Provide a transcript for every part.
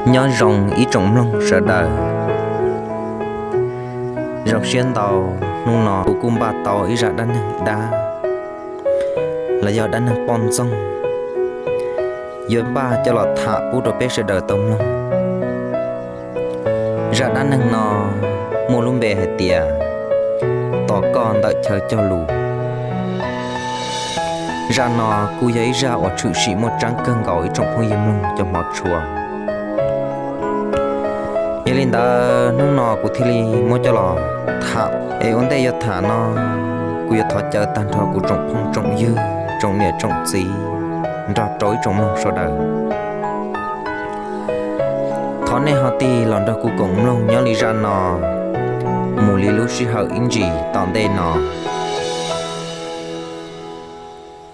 Nyob zoo ib tsoom mloog sawv daws. Zoo siab ntau, hnub no kuv kuj npaj tau ib zaj dab neeg dab, los yog dab neeg poj ntxoog, yuav npaj coj los tham pub rau peb sawv daws tau mloog. Zaj dab neeg no muaj lub npe hais tias tos koj ntawm chaw cog lus. Zaj no kuj yog ib zaj uas tshwm sim muaj tseeb kawg nkaus ib tsoom phooj ywg mloog cov hmov tshua. Yog li ntawd hnub no kuv thiaj li muab coj los tham. Es ua ntej yuav tham no, kuv yuav thov caw tag nrho kuv tsoom phooj tsoom ywg, tsoom niam tsoom txiv, nrog rau ib tsoom mloog sawv daws, thov nej ho tig los nrog kuv koom mloog nyob li zaj no mus li lub sij hawm ib ntsis tom ntej no.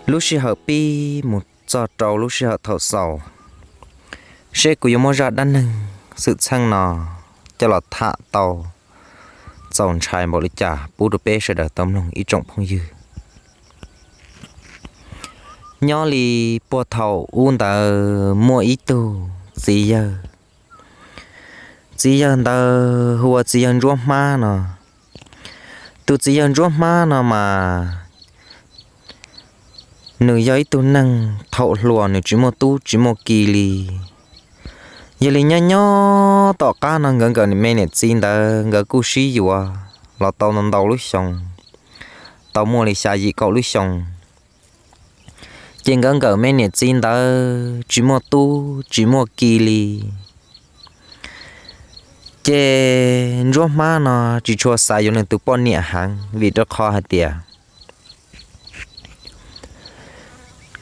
Lub sij hawm pib mus txog rau lub sij hawm thaum xaus, seb kuv yuav muab zaj dab neeg xwm txheej no coj los tham tau txaus ntshai npaum li cas pub rau peb sawv daws tau mloog ib tsoom phooj ywg. Nyob li puag thaum ub ntawd muaj ib tug txiv yawg. Txiv yawg ntawd hu ua txiv yawg Ntsuab Hmab no. Tus txiv yawg Ntsuab Hmab no mas nws yog ib tug neeg thaum hluas nws tsis muaj tub tsis muaj ki li. Yog li nyob nyob tom qab no nkawd nkawm me niam txiv ntawd nkawd kuj sib yuav los tau ntau lub xyoo, tau muaj li xya yim kaum lub xyoo. Ces nkawd nkawm me niam txiv ntawd tsis muaj tub tsis muaj ki li. Ces Ntsuab Hmab no tsis tshua xav yuav nws tus poj niam heev vim rau qhov hais tias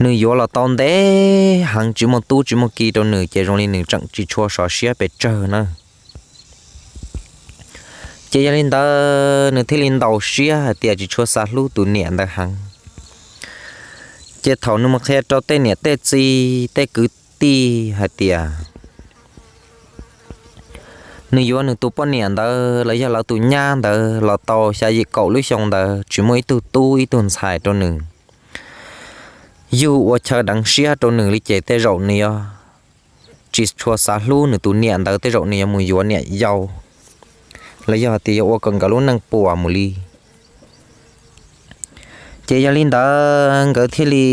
nws yuav los tau ntev heev tsis muaj tub tsis muaj ki rau nws ces zoo li nws tseem tsis tshua sov siab pes tsawg na. Ces yog li ntawd nws thiaj li ntaus siab hais tias tsis tshua xav hlub tus niam ntawd heev. Ces thaum nws mus qhia rau tej niam tej txiv tej kwv tij hais tias nws yuav nws tus poj niam ntawd los yog lawv tus nyab ntawd los tau xya yim kaum lub xyoo ntawd tsis muaj ib tug tub ib tug ntxhais rau nws yug ua chaw deev siab rau nws li ces tej zaum nws yuav tsis tshua xav hlub nws tus niam ntawd, tej zaum nws yuav mus yuav niam yau los yog tias yuav ua kom nkawd lub neej puas mus li. Ces yog li ntawd nkawd thiaj li,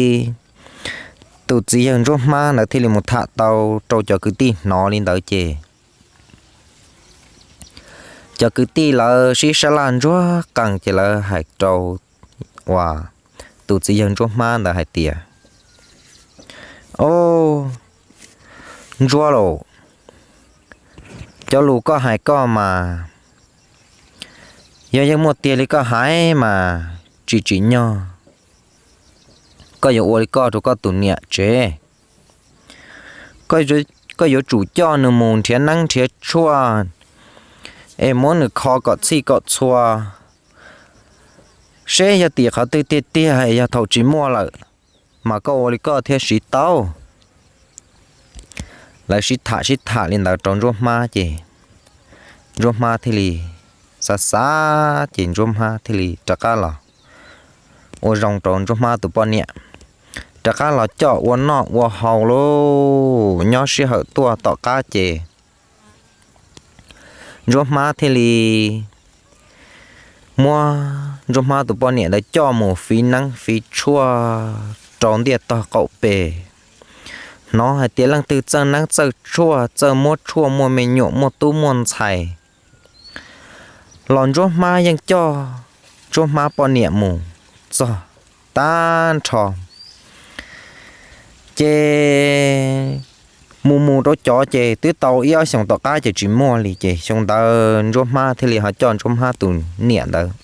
tus txiv yawg Ntsuab Hmab ntawd thiaj li mus tham tau rau cov kwv tij hnov li ntawd ces cov kwv tij lawv sib sab laj ntsuag qees ces lawv hais rau uas tus txiv yawg Ntsuab Hmab ntawd hais tias, Au, Ntsuab lauj, cov lus koj hais koj mas yog yeej muaj tiag li koj hais mas tsis tsim nyog koj yuav ua li koj rau koj tus niam tsev. Koj yuav tsum coj nws mus nrhiav neeb nrhiav tshuaj es muab nws kho kom txhij kom txhua seb yog tim qhov twg tiag tiag es yog thaum tsis muaj lawm mas koj ua li koj thiaj siv tau. Lawv sib tham sib tham li ntawd rau Ntsuab Hmab ces Ntsuab Hmab thiaj li xav xav ces Ntsuab Hmab thiaj li rov qab los ua zoo rau Ntsuab Hmab tus poj niam, rov qab los coj ua noj ua haus lauj. Nyob sij hawm tuaj tom qab ces Ntsuab Hmab thiaj li muab Ntsuab Hmab tus poj niam ntawd coj mus fiv neeb fiv tshuaj rau ntiaj tog qaum pes. Hnov hais tias leej twg txawj neeb txawj tshuaj txawj muab tshuaj muaj me nyuam muaj tub muaj ntxhais los Ntsuab Hmab yeej coj Ntsuab Hmab poj niam mus txog tag nrho. Ces mus mus rau cov ces twb tau ib ob xyoos tom qab ces tsis muaj li ces xyoo ntawd Ntsuab Hmab thiaj li ho coj Ntsuab Hmab tus niam ntawd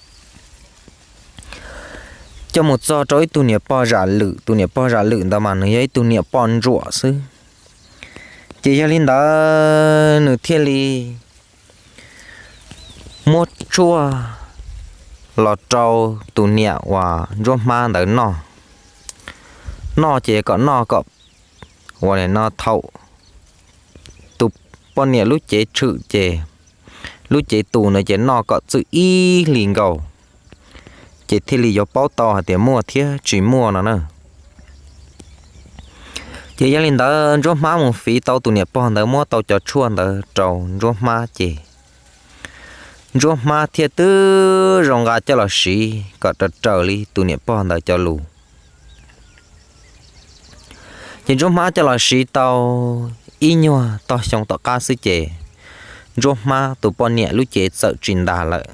coj mus txog rau ib tug niam pog zam lwm, tus niam pog zam lwm ntawd mas nws yog ib tug niam poj ntsuam xwb. Ces yog li ntawd nws thiaj li muab tshuaj los rau tus niam uas Ntsuab Hmab ntawd noj. Noj ces kom noj kom uas no thaum tus poj niam lub cev tshwm ces lub cev tus ntawd ces noj kom txwj ib hlis nkaus, ces thiaj li yuav paub tau hais tias muaj thiab tsis muaj no na. Ces yog li ntawd Ntsuab Hmab mus fiv tau tus niam pog ntawd muab tau cov tshuaj ntawd rau Ntsuab Hmab ces Ntsuab Hmab thiaj twb zoo nqa coj los siv kom raws raws li tus niam pog ntawd cov lus. Ces Ntsuab Hmab coj los siv tau ib nyuag tog xyoo tom qab xwb ces Ntsuab Hmab tus poj niam lub cev txawm tsis ntas lawm.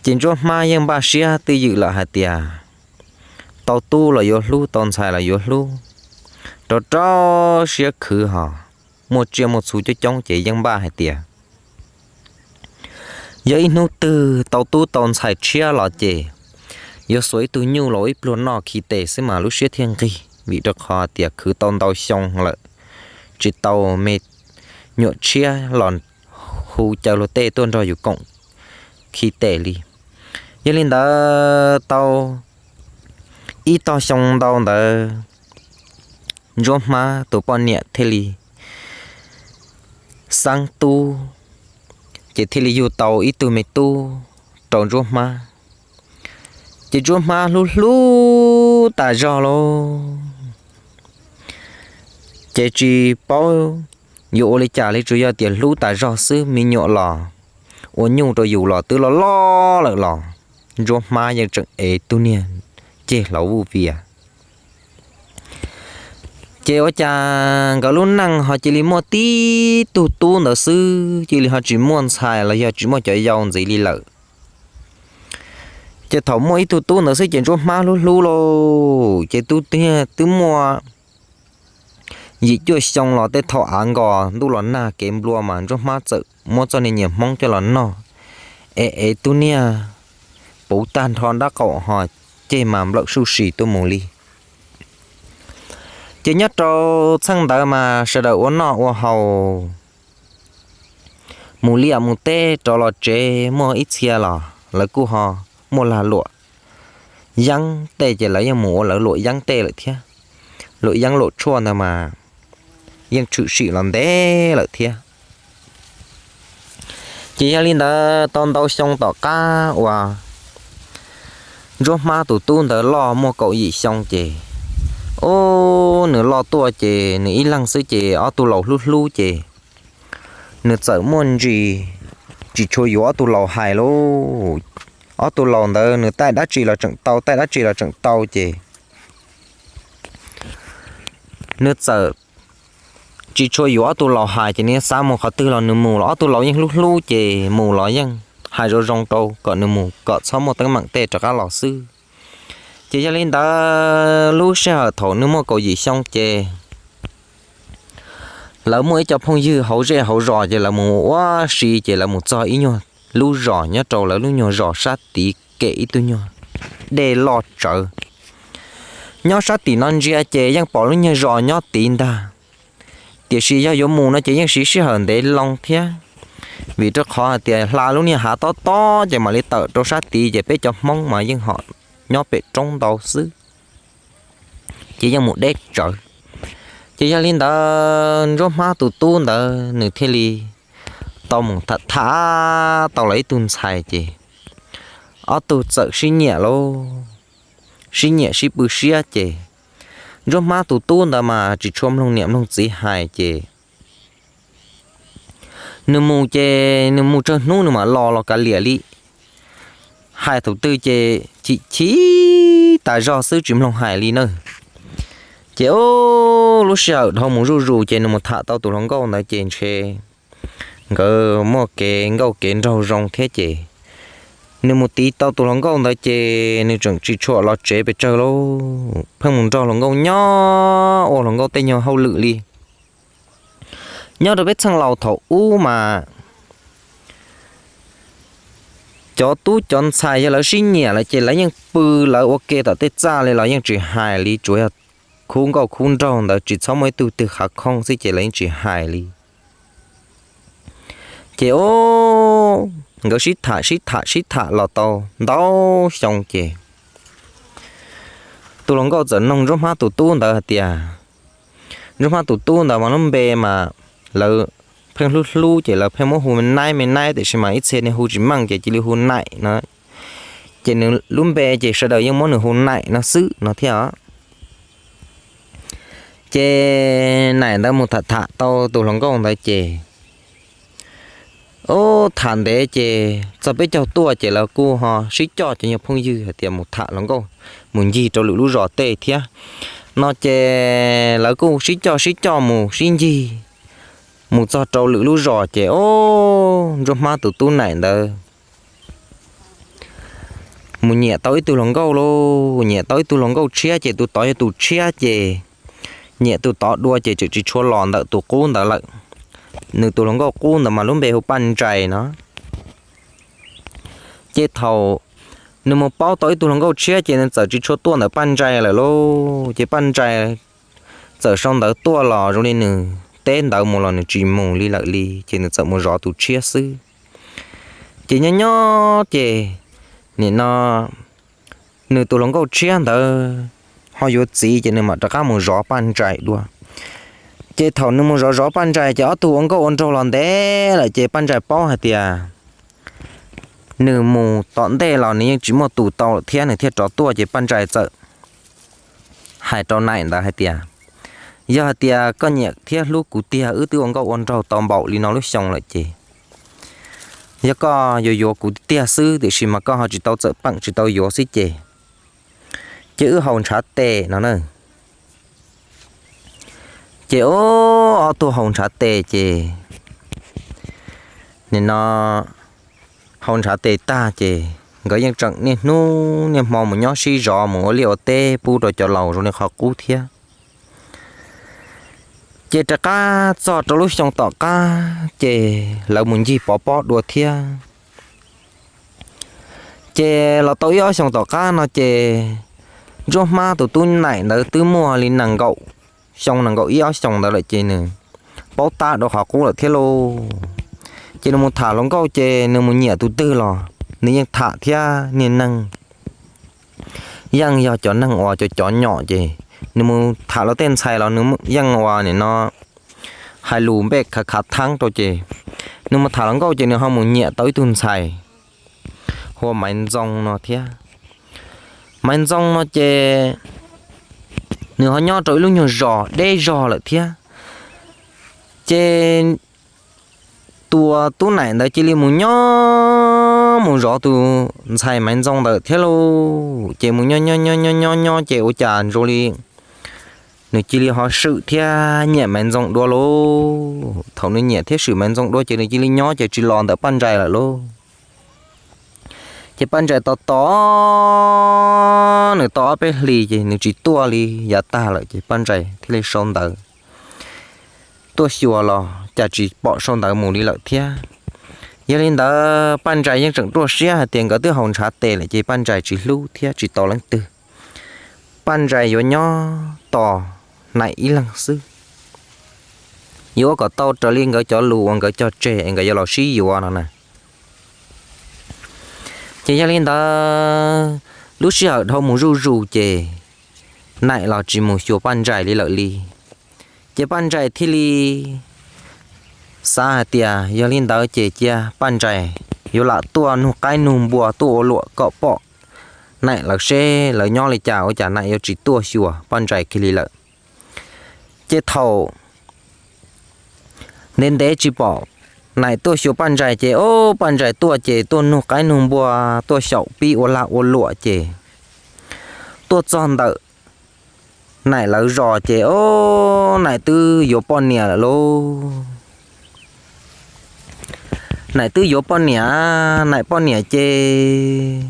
Ces Ntsuab Hmab yeej npaj siab twj ywm lawm hais tias tau tub los yuav hlub, tau ntxhais los yuav hlub, rau rau siab khwv hos muaj tsiaj muaj txhu coob coob ces yeej npaj hais tias yog ib hnub twg tau tub tau ntxhais tshiab los ces yuav xuas ib tug nyuj los ua ib pluag noj khi tes xwb mas lub siab thiaj nqig, vim rau qhov tias khwv tau ntau xyoo lawm tsis tau me nyuam tshiab los hu caw luag tej tuaj nrog yus koom khi tes li. Yog li ntawd tau ib tog xyoo ntau ntawd Ntsuab Hmab tus poj niam thiaj li xeeb tub, ces thiaj li yug tau ib tug me tub rau Ntsuab Hmab. Ces Ntsuab Hmab hlub hlub tas zog lauj, ces tsis paub yuav ua li cas li, tsuas yog tias hlub tas zog xwb, me nyuam los ua nyuj rau yus los twb loj loj lawm los Ntsuab Hmab yeej tseem ev tug niag ceg hlauv vuj vias. Ces ua cas nkawd lub neej ho cia li muaj tib tug tub ntawd xwb, cia li ho tsis muaj ntxhais los yog tsis muaj cov yau ntxiv li lawm. Ces thaum muaj ib tug tub ntawd xwb ces Ntsuab Hmab hlub hlub lauj, ces tub twb muaj yim cuaj xyoo los tej thaum av nkos ntuj los nag kev nplua mas Ntsuab Hmab txawm muab txoj niag nyias Hmoob coj los noj, es es tug niag puv tag nrho nraub qaum ho ceg mas nplawm suj si tuaj mus li. Ces nyob rau txheej ntawd mas sawv daws ua noj ua haus, mus liaj mus teb rov los tsev, muaj ib txhia los lawv kuj ho muaj lag luam yeeb tej ces lawv yeej mus ua lawv luam yeeb tej lawm thiab. Luam yeeb luam tshuaj ntawd mas yeej tshwm sim los ntev lawm thiab. Ces yog li ntawd tau ntau xyoo tom qab uas Ntsuab Hmab tus tub ntawd loj muaj kaum yim xyoo ces, ub, nws loj tuaj ces nws ib leeg xwb ces ob tug laus hlub hlub ces nws txawm muaj ntsis tsis tshua yuav ob tug laus hais lauj. Ob tug laus ntawd nws taij dab tsi los tseem tau, taij dab tsi los tseem tau ces nws txawm tsis tshua yuav ob tug laus hais ces nws xav mus qhov twg los nws mus los ob tug laus yeej hlub hlub ces mus los yeej hais zoo zoo rau kom nws mus kom txhob muaj teeb meem tej rov qab los xwb. Ces yog li ntawd lub sij hawm thaum nws muaj kaum yim xyoo ces lawv muaj ib co phooj ywg hauv zej hauv zos ces lawv mus ua si ces lawv mus txog ib nyuag lub zos nyob rau lawv lub nyuag zos sab tid kem ib tug nyuag dej loj tsawv. Nyob sab tim no ntsia ces yeej pom lub nyuag zos nyob tid ntag, tiam sis yog yuav mus no ces yeej siv sij hawm ntev loo thiab, vim rau qhov hais tias hla lub niag hav tob tob ces mam li tawm rau sab tid ces peb cov Hmoob mas yeej ho nyob pem roob ntau xwb, ces yeej mus deb tsawv. Ces yog li ntawd Ntsuab Hmab tus tub ntawd nws thiaj li tau mus tham tham tau lawv ib tug ntxhais ces ob tug txawm sib nyiam lauj, sib nyiam sib pw siab ces Ntsuab Hmab tus tub ntawd mas tsis tshua mloog niam mloog txiv hais ces nws mus ces nws mus tsawg hnub nws mam los los kav liam li. Hais thaum twg ces chim chim tas zog xwb tsis mloog hais li na. Ces lub sij hawm dhau mus zuj zus ces nws mus tham tau tus hluas nkauj ntawd ces ntshe nkawd muaj kev nkauj kev nraug zoo thiab ces nws mus tiv tau tus hluas nkauj ntawd ces nws tseem tsis tshua los tsev pes tsawg lauj, pheej mus nrog hluas nkauj nyob ua hluas nkauj tej nyuag hauj lwm li. Nyob rau peb txheej laus thaum ub mas cov tub cov ntxhais yog lawv sib nyiam lawm ces lawv yeej pw lawv ua ke tom tej txaj li los yeej tsis hais li, tsuas yog khub nkauj khub nraug ntawd tsis txhob muaj ib tug twg qhav khooj xwb ces lawv yeej tsis hais li. Ces nkawd sib tham sib tham sib tham los tau ntau xyoo ces tus hluas nkauj txawm noog Ntsuab Hmab tus tub ntawd hais tias, Ntsuab Hmab tus tub ntawd mas lub npe mas lawv pheej hlub hlub ces lawv pheej muab hu me naib me naib tiam sis mas ib txhia niag hu tsis meej ces cia li hu Naim no. Ces nws lub npe ces sawv daws yeej muab nws hu Naim no xwb no thiab. Ces Naim ntawd mus tham tham tau tus hluas nkauj ntawd ces, ub, tham ntev ces txog peb caug tuaj ces lawv kuj ho sib coj cov nyuag phooj ywg hais tias mus tham hluas nkauj, mus ncig rau lwm lub zos tej thiab no ces lawv kuj sib coj sib coj mus sib ncig mus txog rau lwm lub zos ces, ub, ntsuab hmab tus tub Naim ntawd mus nyiam tau ib tug hluas nkauj lauj, nyiam tau ib tug hluas nkauj tshiab ces tus tod yog tus tshiab ces nyiam tus tod dua ces tseem tsis tshua los ntawm tus qub ntawd lawm. Nws tus hluas nkauj qub ntawd mas lub npe hu Paj Ntsais no. Ces thaum nws mus paub tau ib tug hluas nkauj tshiab ces nws txawm tsis tshua tuaj ntawm Paj Ntsais lawm lauj. Ces Paj Ntsais txawm sau ntawv tuaj los zoo li nws teb ntawd mus los nws tsis mus li lawm li ces nws txawm mus zov tus tshiab xwb. Ces nyob nyob ces nim no nws tus hluas nkauj tshiab ntawd ho yuav txiv ces nws mam rov qab mus zov Paj Ntsais dua. Ces thaum nws mus zov zov Paj Ntsais ces ob tug ua nkauj ua nraug los ntev lawm ces Paj Ntsais paub hais tias nws mus tom ntej los nws yeej tsis muaj tus tau lawm thiab nws thiaj rov tuaj ces Paj Ntsais txawm hais rau Naim ntawd hais tias, yog hais tias koj nyiam thiab hlub kuv tiag, wb twb ua nkauj ua nraug tau npaum li no lub xyoo lawm ces yog koj yuav yuav kuv tiag xwb tiam sis mas koj ho tsis tau txawm peem tsis tau yuav xwb ces, ces wb haus ntshav tes no na. Ces ob tug haus ntshav tes ces nim no haus ntshav tes tag ces nkawd yeej tseem niaj hnub niaj hmo mus nyob sib zov mus ua liaj ua teb pub rau cov laus zoo li qhov qub thiab. Ces rov qab txog rau lub xyoo tom qab ces lawv mus ncig pov pob dua thiab. Ces los tau ib ob xyoos tom qab no ces ntsuab hmab tus tub Naim ntawd twb muaj li nees nkaum xyoo nees nkaum ib ob xyoos ntawd lawm ces nws paub tab rau qhov qub lawm thiab lauj. Ces nws mus tham hluas nkauj ces nws mus nyiam tus twg los nws yeej tham thiab niag neeg yeej yog cov neeg uas cov cov nyom ces nws mus tham luag tej ntxhais los nws yeej uas nim no hais lus npej khav khav theeb rau ces nws mus tham hluas nkauj ces nws ho mus nyiam tau ib tug ntxhais hu ua Maiv Ntxoo no thiab. Maiv Ntxoo no ces nws ho nyob rau ib lub nyuag zos deb zog lawm thiab. Ces tus tub Naim ntawd cia li mus nyob mus zov tus ntxhais Maiv Ntxoo ntawd thiab lauj. Ces mus nyob nyob nyob nyob nyob nyob ces ua cas zoo li nws cia li ho swm thiab nyiam Maiv Ntxoo dua lauj. Thaum nws nyiam thiab swm Maiv Ntxoo dua ces nws cia li nyob ces tsis los ntawm Paj Ntsais lawm lauj. Ces Paj Ntsais tos tos nws tau ob peb hlis ces nws tsis tuaj li yav tag lawm ces Paj Ntsais thiaj li sau ntawv tuaj xyuas los cas tsis pom sau ntawv mus li lawm thiab. Yog li ntawd Paj Ntsais yeej tseem ruaj siab hais tias nkawd twb haus ntshav tes lawm ces Paj Ntsais tsis hlub thiab tsis tos leej twg. Paj Ntsais yuav nyob tos Naim ib leeg xwb, yuav ua kom tau raws li nkawd cov lus uas nkawd cog tseg es nkawd yuav los sib yuav no na. Ces yog li ntawd lub sij hawm dhau mus zuj zus ces Naim los tsis mus xyuas Paj Ntsais li lawm li. Ces Paj Ntsais thiaj li xav hais tias yog li ntawd ces cia Paj Ntsais yuav lam tuaj nug qaib nug npua tuaj ua luam kom pom Naim lawv seb lawv nyob li cas ua cas Naim yuav tsis tuaj xyuas Paj Ntsais kiag li lawm. Ces thaum ntev ntev tsis pom Naim tuaj xyuas Paj Ntsais ces o, Paj Ntsais tuaj ces tuaj nug qaib nug npua, tuaj xyaum pib ua lag ua luam ces tuaj txog ntawm Naim lawv zos ces o, Naim twb yuav poj niam lawm lauj. Naim twb yuav poj niam, Naim poj niam ces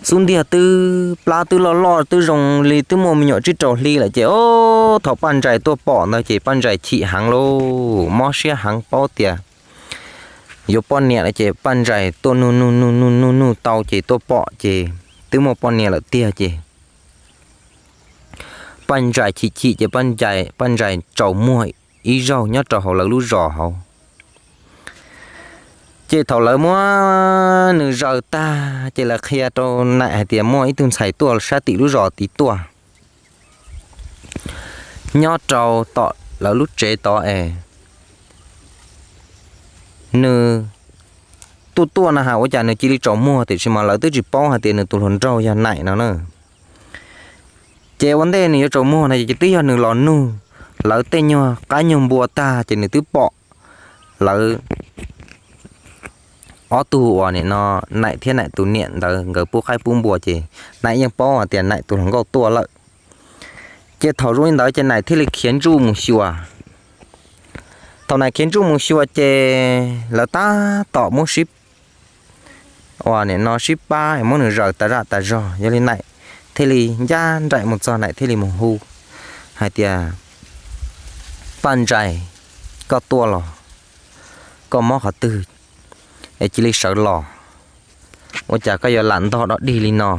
xub ntiag twb plab twb loj loj twb zoo li twb muaj me nyuam tsib rau hli lawm ces o, thaum Paj Ntsais tuaj pom ntawd ces Paj Ntsais chim heev lauj, mob siab heev paub tias yuav poj niam lawm ces Paj Ntsais tuaj nug nug nug nug nug nug tau ces tuaj pom ces twb muaj poj niam lawm tiag ces Paj Ntsais chim chim ces Paj Ntsais tsaus muag ib zaug nyob rau hauv lawv lub zos hauv. Ces thaum lawv muab nws zaws tag ces lawv qhia rau Naim hais tias muaj ib tug ntxhais tuaj sab tim lub zos tid tuaj nyob rau tom lawv lub tsev tod es nws tuaj tuaj no has ua cas nws cia li tsaus muag tiam sis mas lawv twb tsis paub hais tias nws tus hluas nraug yog Naim no na. Ces ua ntej nws yuav tsaus muag no ces twb yog nws los nug lawv tej nyuag qaib nyuag npua tag ces nws twb pom lawv ob tug uas nim no Naim thiab Naim tus niam ntawd nkawd pub qaib pub npua ces Naim yeej paub hais tias Naim tus hluas nkauj tuaj lawm. Ces thaum zoo li ntawd ces Naim thiaj li khiav ntsuj mus xyuas. Thaum Naim khiav ntsuj mus xyuas ces lawv tab tom muab sib, uas nim no sib pab muab nws zaws tas zaj tas zog. Yog li Naim thiaj li ncaj nraim mus txog, Naim thiaj li mus hu hais tias, Paj Ntsais, koj tuaj los? Koj mob qhov twg es cia li sawv los? Ua cas koj yuav lam ntog dog dig li no?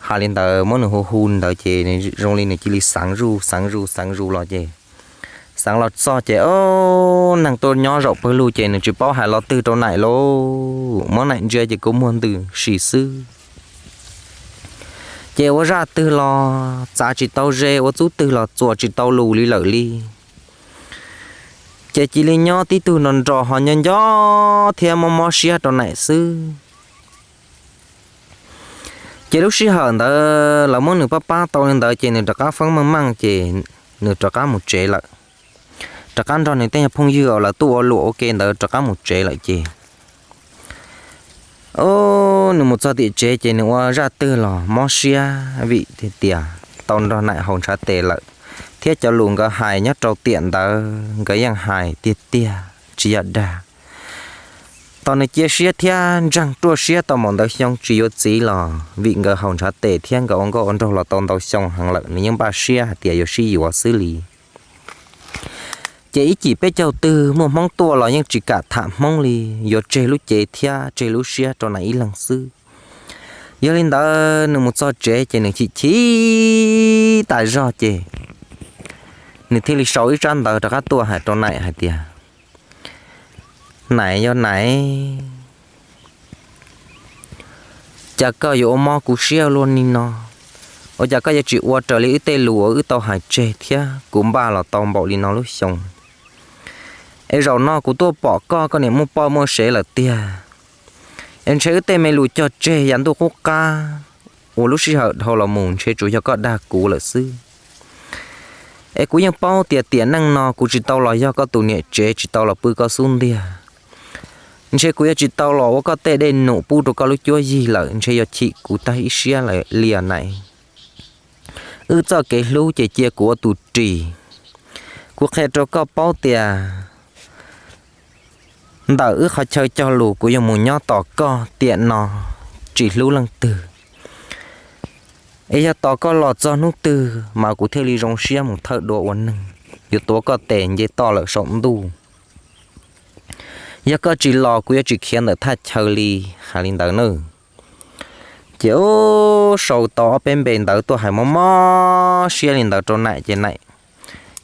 Hais li ntawd muab nws hu hu li ntawd ces zoo li nws cia li xeev zuj xeev zus xeev zus los ces xeev los txog ces, o, neeg tuaj nyob zaum pawg lug ces nws tsis paub hais lo twg rau Naim lauj, muab Naim ntsia ces kua muag ntws si xwb. Ces ua zaj twg los txav tsis tau ze, ua txuj twg los txuas tsis tau lus li lawm li. Ces cia li nyob tib tug nrov nrov ho nco nco thiab mob mob siab rau Naim xwb. Ces lub sij hawm ntawd lawv muab nws pab pab tau li ntawd ces nws rov qab feeb meej meej ces nws rov qab mus tsev lawm. Rov qab nrog nws tej phooj ywg uas lawv tuaj ua luam ua ke ntawd rov qab mus tsev lawm ces, o, nws mus txog tim tsev ces nws ua zaj twg los mob siab vim tias tau nrog Naim haus ntshav tes lawm, thiab cov lus nkawd hais nyob rau tiam ntawd nkawd yeej hais tiag tiag tsis yog dag. Tau nws cia siab thiab ntseeg ruaj siab tau npaum ntawd xyoo tsis yuav txiv los vim nkawd haus ntshav tes thiab nkawd ua nkauj ua nraug los tau ntau xyoo heev lawm nws yeej npaj siab hais tias yuav sib yuav xwb li. Ces ib cim peb caug twg muaj Hmoob tuaj los yeej tsis kam tham Hmoob li, yuav tseg lub cev thiab tseg lub siab rau Naim ib leeg xwb. Yog li ntawd nws mus txog tsev ces nws chim chim tas zog ces nws thiaj li sau ib tsab ntawv rov qab tuaj hais rau Naim hais tias, Naim, yog Naim, cas koj yuav ua mob kuv siab luaj li no? Ua cas koj yuav tsis ua raws li wb tej lus uas wb tau hais tseg thiab kuv npaj los tau npaum li no lub xyoo? Es zaum no kuv tuaj pom koj, koj niam muaj poj muaj sev lawm tiag. Es ntshe wb tej me lus cog tseg yav ntuj qub qab uas lub sij hawm dhau los mus ntshe tsuas yog koj dag kuv lawm xwb. Es kuv yeej paub tias tiam neej no kuv tsis tau los yog koj tus niam tsev, tsis tau los pw koj xub ntiag. Ntshe kuv yuav tsis tau los ua koj tej dej num pub rau koj lub cuab yig lawm, ntshe yuav chim kuv tag ib siab lawm li os Naim. Wb txoj kev hlub ces cia kuv ua tus ris. Kuv qhia rau koj paub tias ntawm wb qhov chaw cog lus kuv yuav mus nyob tos koj, tiam no tsis hlub leej twg. Es yog tos koj los txog hnub twg mas kuv thiaj li zoo siab mus thawj dua ua neeg, yuav tuav koj tes nce toj lawm saum ntuj. Yog koj tsis los kuv yuav tsis khiav ntawm thaj chaw li. Hais li ntawd na. Ces ub, sau tau ob peb npe ntawd tuaj hais mob mob siab li ntawd rau Naim ces Naim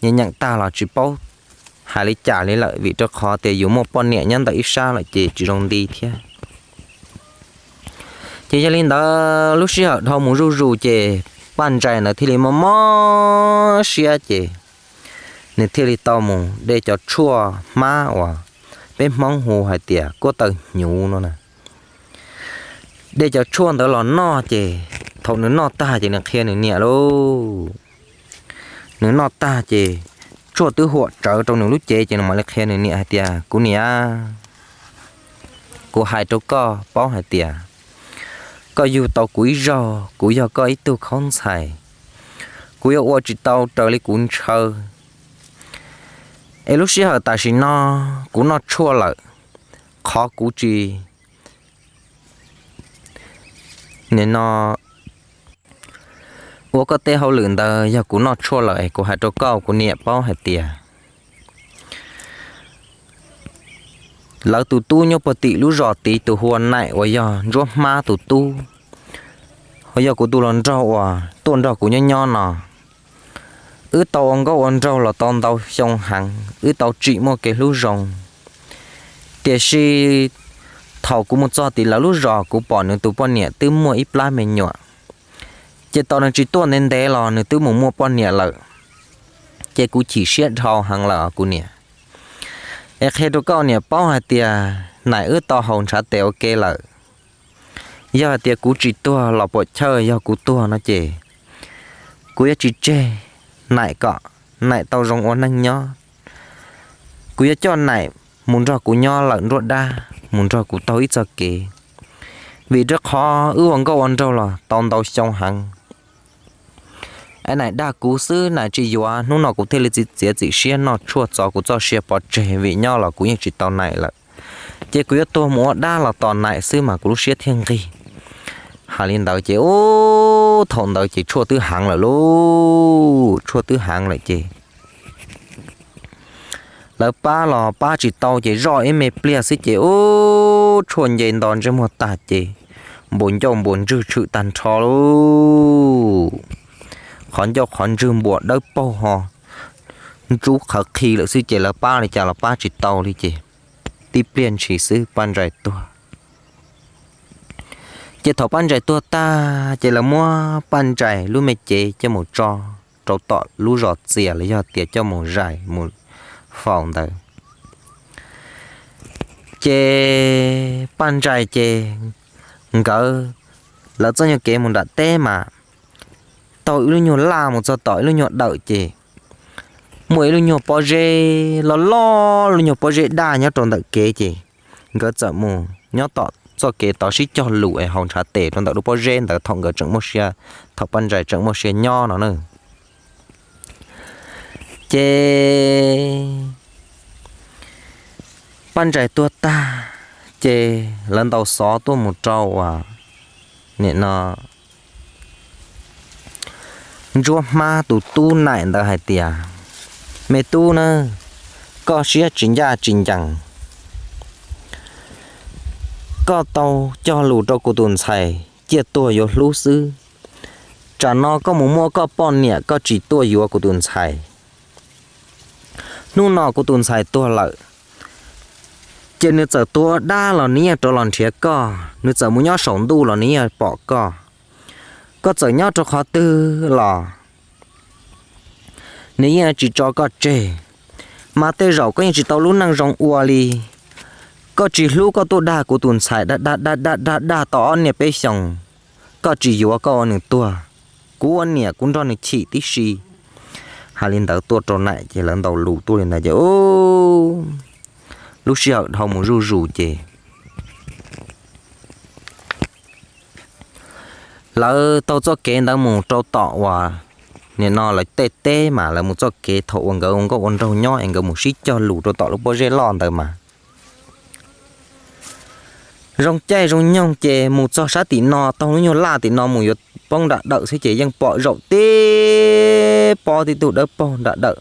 nyeem nyeem tag los tsis paub hais li cas li lawm, vim rau qhov tias yus muaj poj niam nyob ntawm ib sab lawm ces tsis zoo nti thiab. Ces yog li ntawd lub sij hawm dhau mus zuj zus ces Paj Ntsais ntawd thiaj li mob mob siab ces nws thiaj li tau mus de cov tshuaj hmab uas peb Hmoob hu hais tias kuab taw hnyuv no na. De cov tshuaj ntawd los noj ces thaum nws noj tag ces nws qhia nws niam lauj. Nws noj tag ces tshuaj twb huam tsawv rau nws lub cev ces nws mam li qhia nws niam hais tias, Kuv niam, kuv hais rau koj paub hais tias koj yug tau kuv ib zaug, kuv yog koj ib tug khaub ntxhais, kuv yuav ua tsis tau raws li kuv ntshaw. Es lub sij hawm tam sim no kuv noj tshuaj lawm, qhov kuv tsis, nim no ua koj tej hauj lwm ntawd yog kuv noj tshuaj lawm es kuv hais rau koj kuv niam paub hais tias lawv tus tub nyob puag tim lub zos tid tus hu ua Naim uas yog Ntsuab Hmab tus tub, uas yog kuv tus hluas nraug uas tuaj nrog kuv nyob nyob no. Wb tau ua nkauj ua nraug los tau ntau xyoo heev, wb tau tsim muaj kev hlub zoo. Tiam sis thaum kuv mus txog tim lawv lub zos kuv pom nws tus poj niam twb muaj ib plab me nyuam, ces tos nws tsis tuaj ntev ntev los nws twb mus muaj poj niam lawm. Ces kuv chim siab dhau heev lawm kuv niam. Es qhia rau koj niam paub hais tias Naim wb tau haus ntshav tes ua ke lawm. Yog hais tias kuv tsis tuag los puam chawj yog kuv tuag no ces kuv yuav tsis tseg Naim kom Naim tau zoo ua neej nyob. Kuv yuav coj Naim mus nrog kuv nyob lawm nruab dab, mus nrog kuv taug ib txoj kev, vim rau qhov wb ua nkauj ua nraug los tau ntau xyoo heev. Es Naim dag kuv xwb, Naim tsis yuav, hnub no kuv thiaj li txiav txim siab noj tshuaj txov kuv txoj sia pov tseg, vim nyob los kuv yeej tsis tau Naim lawm. Ces kuv yuav tuag mus ua dab los tos Naim xwb mas kuv lub siab thiaj nqig. Hais li ntawd ces ub, thaum ntawd ces tshuaj twb heev lawm lauj, tshuaj twb heev lawm ces lawv pab los pab tsis tau ces zoj ib me pliag xwb ces ub, tshuaj nce nto ntsej muag tag ces npuas ncauj npuas ntswg tshwm tag nrho lauj. Qhov ncauj qhov ntswg npuas dawb paug ho ntsub qhawv qhi lawm xwb ces lawv pab li cas los pab tsis tau li ces tib pliag ntshis xwb Paj Ntsais tuag. Ces thaum Paj Ntsais tuag tag ces lawv muab Paj Ntsais lub me cev coj mus tso rau tom lub zos txias los yog tias coj mus zais mus faus ntawd. Ces Paj Ntsais ces nkawd, lawv txoj nyuag kev mus nram teb mas taug ib lub nyuag laj mus txog tom ib lub nyuag dawm ces muaj ib lub nyuag pob zeb loj loj, lub nyuag pob zeb daj nyob rau ntawm kev ces nkawd txawm mus nyob tom txoj kev tod sib cog lus es haus ntshav tes rau ntawm lub pob zeb ntawd thaum nkawd tseem muaj sia, thaum Paj Ntsais tseem muaj sia nyob no na. Ces Paj Ntsais tuag tag ces lawv ntaus xov tuaj mus rau uas nim no Ntsuab Hmab tus tub Naim ntawd hais tias, me tub na, koj siab tsis ncaj tsis ncees, koj tau cog lus rau kuv tus ntxhais ciaj tuag yuav hlub xwb, tsam no koj mus muaj koj poj niam koj tsis tuaj yuav kuv tus ntxhais. Hnub no kuv tus ntxhais tuag lawm, ces nws txawm tuag dab los nws yeej rov los nrhiav koj, nws txawm mus nyob saum ntuj los nws yeej pom koj. Koj txawm nyob rau qhov twg los nws yeej tsis tso koj tseg. Mas tej zaum koj yeej tsis tau lub neej zoo ua li, koj tsis hlub koj tuaj dag kuv tus ntxhais dag dag dag dag dag tau ob niaj peb xyoos, koj tsis yuav koj ua nws tuag, kuv ua niam kuv nrog nws chim tib si. Hais li ntawd tuaj rau Naim ces lawv ntaus lus tuaj li ntawd ces lub sij hawm dhau mus zuj zus ces lawv taug txoj kev ntawd mus rau tom uas nim no lawv tej teb mas lawv mus txoj kev thaum uas nkawd ua nkauj ua nraug nyob es nkawd mus sib cog lus rau tom lub pob zeb loj ntawd mas zoo caij zoo nyoog ces mus txog sab tim no taug lub nyuag laj tim no mus yuav poob nram dawm xwb ces yeej pom zaum tib pob tib tug dawb paug nram dawm.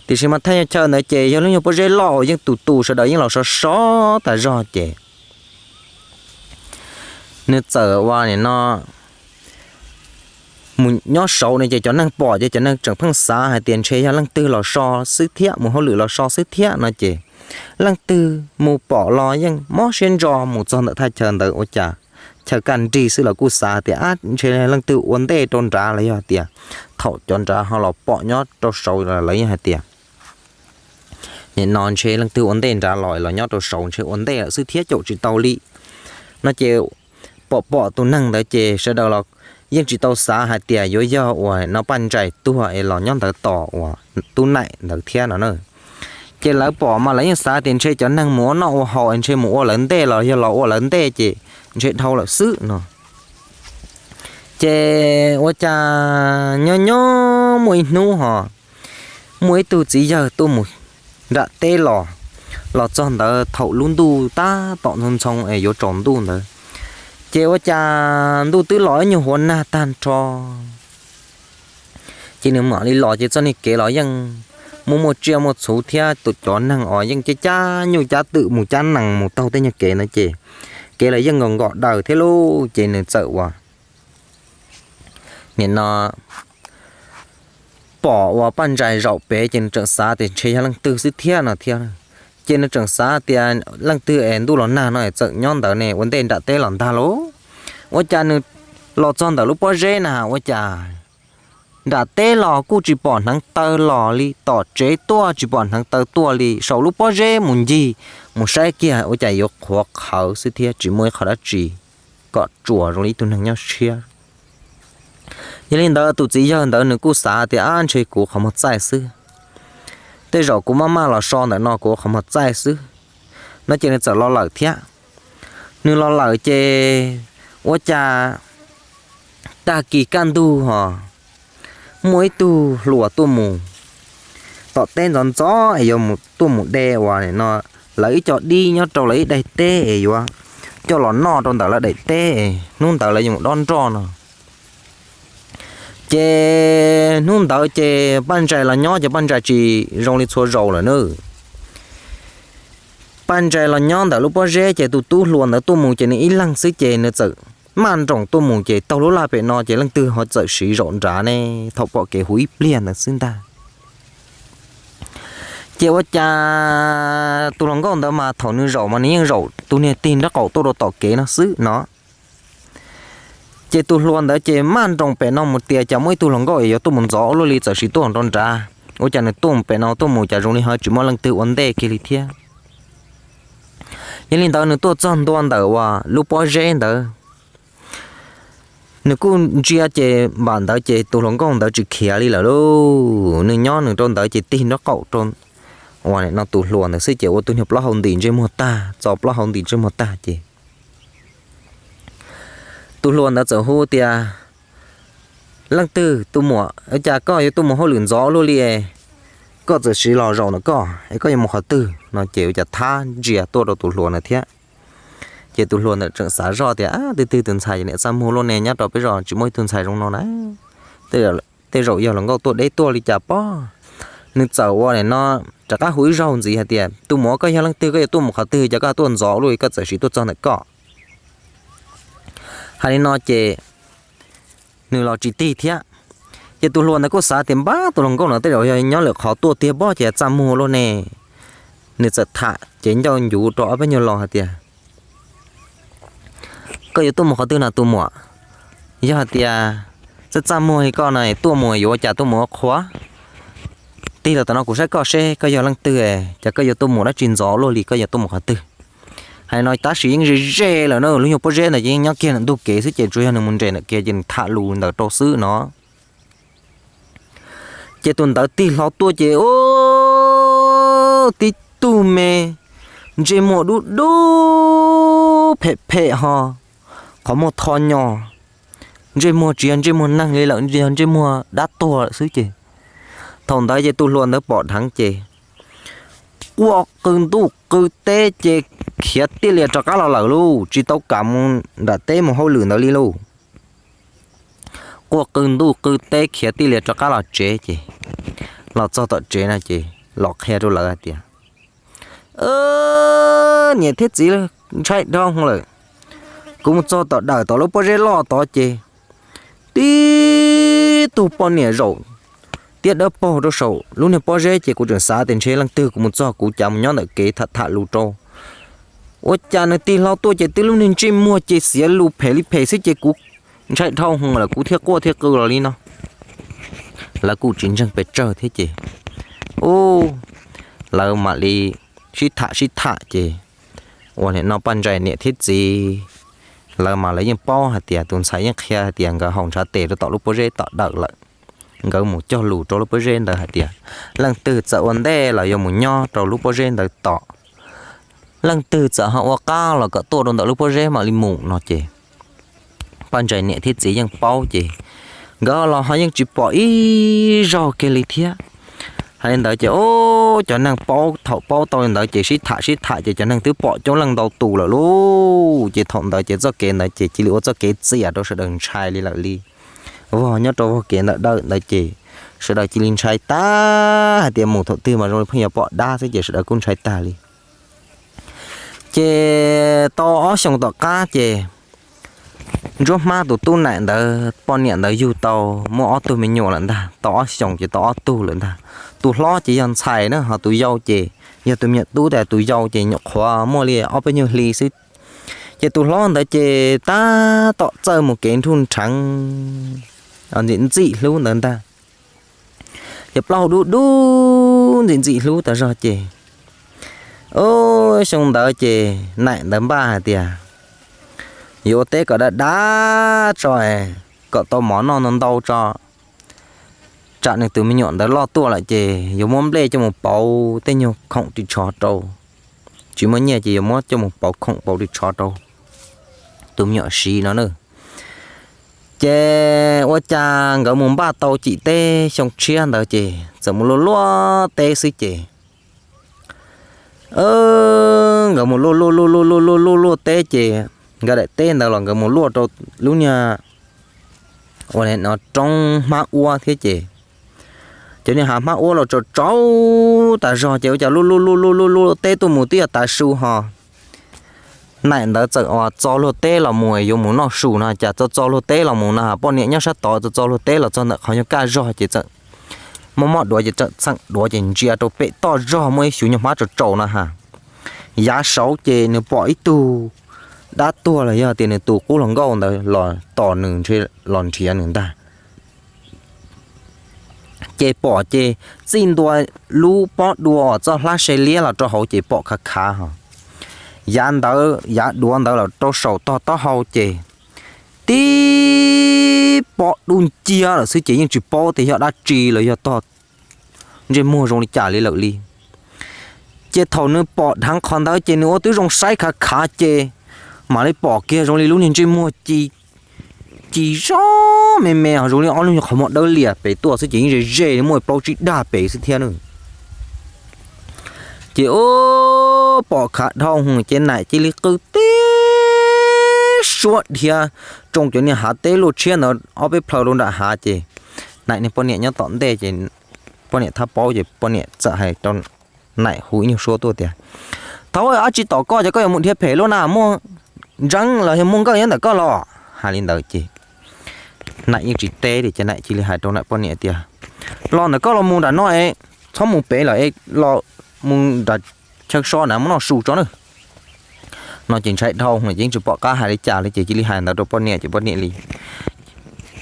Tiam sis mas thaj chaw ntawd ces yog lub nyuag pob zeb loj uas yeej tus tus sawv daws yeej los sov sov tas zog ces nws txawm ua nim no mus nyob saud no ces cov neeg pom ces cov neeg tseem pheej xav hais tias ntshe yog leej twg los so xwb thiab, mus hauj lwm los so xwb thiab no ces leej twg mus pom los yeej mob siab ntso mus txog ntawm thaj chaw ntawd ua cas chaw kaj nrig xwb los kuj xav tias ab ntshe leej twg ua ntej rau nrad los yog tias thaum cov nrad ho los pom nyob rau saud lawv yeej hais tias nim no ntshe leej twg ua ntej nrad los los nyob rau saud ntshe ua ntej lawm xwb thiab caum tsis tau li no ces pom pom tus neeg ntawd ces sawv daws los yeej tsis tau xav hais tias yuav yog uas no Paj Ntsais tuag es los nyob ntawd tos uas Tub Naim ntawd thiab no na. Ces lawv pom mas lawv yeej xav tias ntshe cov neeg mus ua noj ua haus es ntshe mus ua lawv ntej los yog los ua lawv ntej ces ntshe dhau lawm xwb no. Ces ua cas nyob nyob muaj ib hnub ho muaj ib tug txiv yawg tuaj mus nram teb los, los txog ntawd thaum lub ntuj tab tom ntxhoo ntxhoo es yuav tsaus ntuj ntawd, ces ua cas ntuj twb los ib nyuag huav nag tag nrho. Ces nws mam li los ces txoj niag kev los yeej muaj muaj tsiaj muaj txhuv thiab tus cov neeg os yeej cab cab nyuj cab twm mus cab nees mus taug tej nyuag kev ntawd ces kev los yeej nkaus nkaus daws thiab lauj. Ces nws txawm ua nim no pom uas Paj Ntsais zaum pem ces nws tseem xav tias ntshe yog leej twg xwb thiab no thiab. Ces nws tseem xav tias leej twg es ntuj los nag no es txawm nyob ntawd ne ua ntej nram teb los ntag lauj. Ua cas nws los txog ntawm lub pob zeb na ua cas nram teb los kuj tsis pom hneev taw los li, tom tsev tuaj tsis pom hneev taw tuaj li, saum lub pob zeb mus ncig mus saib kiag ua cas yuav qhuav qhawv xwb thiab tsis muaj ib qho dab tsi kom tsuas zoo li ib tug neeg nyob siab. Yog li ntawd tus txiv yawg ntawd nws kuj xav tias ab ntshe kuv qhov muag txaij xwb, tej zaum kuv maj maj los so ntawm no kuv ua qhov muag txaij xwb. No ces nws txawm los lawm thiab. Nws los lawm ces ua cas tag kis kaj ntug ho muaj ib tug hluas tuaj mus tom teb ntxov ntxov es yuav tuaj mus de uas no lawv ib co dib nyob rau lawv ib daim teb es yuav coj los noj rau ntawm lawv daim teb es hnub ntawd lawv yuav mus dob nroj no. Ces hnub ntawd ces Paj Ntsais los nyob ces Paj Ntsais tsis zoo li txhua zaus lawm nawb. Paj Ntsais los nyob ntawm lub pob zeb ces tus tub hluas ntawd tuaj mus ces nws ib leeg xwb ces nws txawm maj nroos tuaj mus ces taug lub laj pem no ces leej twg ho txawm siv zaum nrad ne, thaum pom kev huv ib pliag ntawd xwb ntag. Ces ua cas tus hluas nkauj ntawd mas thaum nws zaum mas nws yeej zaum tus niag tig nraub qaum tuaj rau tom kev no xwb no. Ces tus hluas ntawd ces maj nroos pem no mus tias cas muaj ib tug hluas nkauj es yuav tuaj mus ntxov ua luaj li txawm siv tuaj nrov nrad, ua cas nws tuaj mus pem no tuaj mus cas zoo li ho tsis muaj leej twg ua ntej kiag li thiab. Yog li ntawd nws tuaj txog ntua ntawm uas lub pob zeb ntawd, nws kuj ntsia ces npam ntawd ces tus hluas nkauj ntawd tsis khiav li lawm lauj. Nws nyob nws rau ntawd ces tig nraub qaum rau uas no tus hluas ntawd xwb ces ua tus niag plaub hau ntim ntsej muag tag, txo plaub hau ntim ntsej muag tag ces tus hluas ntawd txawm hu tias, Leej twg tus muam, cas koj yuav tuaj mus hauj lwm ntxov luaj li, koj txawm siv los zaum ntawm koj es koj yuav mus qhov twg no ces ua cas thab ntsia tuaj rau tus hluas ntawd thiab. Ces tus hluas ntawd tseem xav zoj tias, Twg twg tus ntxhais niam txaj muag luaj ne, nyob rau peb zos tsis muaj ib tug ntxhais zoo no na. Tej zaum yog hluas nkauj tuaj deb tuaj li cas pob. Nws txawm ua li no rov qab hu ib zaug ntxiv hais tias, Tus muam, koj yog leej twg, koj yuav tuaj mus qhov twg, cas koj tuaj ntxov luaj li, koj txawm siv tuaj txog ntawm koj? Hais li no ces nws los tsis tig thiab. Ces tus hluas ntawd kuj xav tias, Npab, tus hluas nkauj no tej zaum yog nyob lwm qhov tuaj tiag pob, ces txaj muag luaj ne. Nws txawm tham ces ncauj ncuv rau ob peb nyuag lo hais tias, Koj yuav tuaj mus qhov twg no tus muam? Yog hais tias txaj txaj muag li koj no tuaj mus yuav ua cas tuaj mus ua qhua? Tig los tom no kuv saib koj seb koj yog leej twg, cas koj yuav tuaj mus dab tsi ntxov luaj li, koj yuav tuaj mus qhov twg? Hais no tab sis yeej ze ze lawm na, lub nyuag pob zeb ntawd ces yeej nyob kiag ntawm ntug kev xwb ces tsuas yog nws mus nres ntawm kev ces nws tham lus ntawd rau xwb no. Ces tus ntawd tig hlo tuaj ces, ub, tib tug me ntsej muag dub dub phem phem ho, qhov muag tho nyo, ntsej muag tsis yog ntsej muag neeg li lawm, yog ntsej muag dab tuag lawm xwb ces. Thaum ntawd ces tus hluas ntawd pom dheev ces quaj qw ntuj qw teb ces khiav tij lias rov qab los lawm lauj, tsis tau kam mus nram teb mus hauj lwm ntawd li lauj. Quaj qw ntuj qw teb khiav tij lias rov qab los tsev ces, los txog tom tsev no ces los qhia rau lawv hais tias, Niam thiab txiv, ntshai dhau lawm. Kuv mus txog tom dawm tom lub pob zeb loj tod ces tib tug poj niam zaum tiab dawb paug rau saum lub niag pob zeb ces kuv tseem xav tias ntshe leej twg, kuv mus txog kuv cav mus nyob ntawm kev tham tham lus rau. Ua cas nws tig hlo tuaj ces twb lub niag ntsej muag ces xiav lus phem li phem xwb ces kuv ntshai dhau lawm kuv thiaj quaj thiaj qw los li no. Lawv kuj tsis ntseeg pes tsawg thiab ces, ub, lawv mam li sib tham sib tham ces ua li no Paj Ntsais niam thiab txiv lawv mas lawv yeej paub hais tias tus ntxhais yeej qhia hais tias nkawd haus ntshav tes rau tom lub pob zeb tom dawm lawm. Nkawd mus cog lus rau lub pob zeb ntawd hais tias leej twg txawm ua ntej los yuav mus nyob rau lub pob zeb ntawd tom, leej twg txawm ho ua qab los kom tuaj rau ntawm lub pob zeb mam li mus no ces Paj Ntsais niam thiab txiv yeej paub ces nkawd los ho yeej tsis pom ib zaug kiag li thiab. Hais li ntawd ces, o, cov neeg paub, thaum paub tau li ntawd ces sib tham sib tham ces cov neeg twb pom coob leej ntau tus lawm lauj. Ces thaum ntawd ces txoj kev ntawd ces cia li ua txoj kev txias rau sawv daws ntshai li lawm li. Vog nyob rau vog kev ntawm dawm ntawd ces sawv daws cia li ntshai tag hais tias mus thaum twg mas zoo li pheej yuav pom dab xwb ces sawv daws kuj ntshai tag li. Ces tau ob xyoos tom qab ces Ntsuab Hmab tus tub Naim ntawd poj niam ntawd yug tau muaj ob tug me nyuam lawm ntag. Tau ob xyoos ces tau ob tug lawm ntag. Tus hlob ces yog ntxhais na, ho tus yau ces yog tus me nyuam tub tas, tus yau ces nyuam qhuav muaj li ob peb nyuag hli xwb. Ces tus hlob ntawd ces tab tom txawj mus kev nruj nrheev ntxim ntxim hlub ntawd ntag. Ces plaub hau dub dub ntxim ntxim hlub tas zog ces, o, xyoo ntawd ces Naim ntawd npaj hais tias yuav ua teb kom dav dav tso, kom tau mov noj ntau ntau tso, tsam nws tus me nyuam ntawd loj tuaj lawm ces yuav muab nplej coj mus pauv tej nyuag khoom ris tsho rau. Tsis muaj nyiaj ces yuav muab coj mus pauv khoom pauv ris tsho rau tus me nyuam siv no na. Ces ua cas nkawd mus npaj tau cim teb xyoo tshiab ntawd ces txawm mus luaj luaj teb xwb ces nkawd mus luaj luaj luaj luaj luaj luaj luaj luaj teb ces nkawd daim teb ntawd los nkawd mus luaj rau lub niag ua no roob hmab uab thiab ces cov niag hav hmab uab los tsaus tsaus tas zog ces ua cas luaj luaj luaj luaj luaj luaj teb tuaj mus twb yog tav su ho Naim ntawd txawm txo luag teb los mus yuav mus noj su no cas txo txo luag teb los mus no poj niam nyob sab tod txo txo luag teb los txog ntawm qhov nyuag kaj zog ces txawm mob mob duav ces txawm txheem duav ces ntsia rau pem toj zog muaj ib xyuv nyuag hmab tsaus tsaus no ha. Yav saud ces nws pom ib tug dab tuag los yog tias nws tus qub hluas nkauj ntawd los tos nws ntshe los nrhiav nws ntag. Ces pom ces txij ntua lub pob dua uas txoj hlab se liab los rau hauv ces pom khav khav ho. Yav ntawd yav duav ntawd los rau saum tog taub hau ces tib pob dub nciab lawm xwb ces yeej tsis paub tias yog dab tsi los yog tog ntsej muag zoo li cas li lawm li. Ces thaum nws pom dheev qhov ntawd ces nws ua twb zoo saib khav khav ces mam li pom kiag zoo li lub niag ntsej muag ci ci zog me me ho zoo li ob lub nyuag qhov muag dawb lias pem tuaj xwb ces yeej ze ze li muaj plaub tsib dag pem xwb thiab na. Ces ub pom khav dhau ces Naim cia li qw tib suab dhia tsoo cov niag hav teb luaj tshiab ntawd ob peb plhaw rau nram hav ces Naim niag poj niam nyob tom ntej ces poj niam thab paub ces poj niam txawm hais rau Naim hu ib nyuag suab tuaj tias, Thaub, ab tsi tom koj ces koj yuav mus dhia phem luaj na, muaj ntseeb los yog muaj nkawj nyob ntawm koj los? Hais li ntawd ces Naim yeej tsis teb li ces Naim cia li hais rau Naim poj niam tias, Los ntawm koj los mus nram no es txhob mus pem lawm es los mus nram chaw so na muab noj su tso na. No ces ntshai dhau ces yeej tsis pom qab hais li cas li ces cia li hais ntawd rau poj niam ces poj niam li